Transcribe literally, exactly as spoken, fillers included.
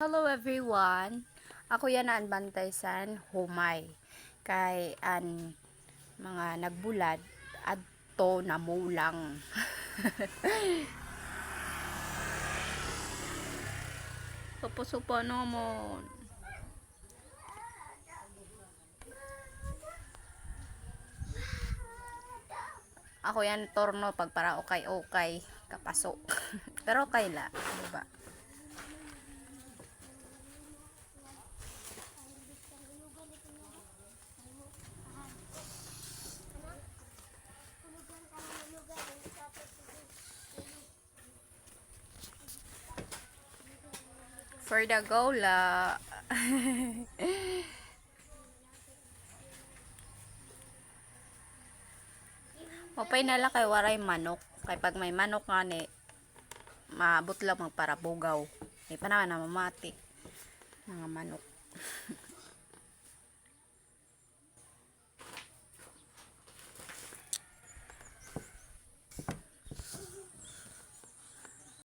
Hello everyone. Ako yana an bantay san humay. Kay an mga nagbulad adto namulang. Supo-supo namon. Ako yana turno pag para ukay-ukay, kapaso. Pero okay la, di ba? For the gola. Maupay na la kay waray manok. Kay pag may manok ngani, maabot la magparabugaw. May pa naman namamati. Mga manok.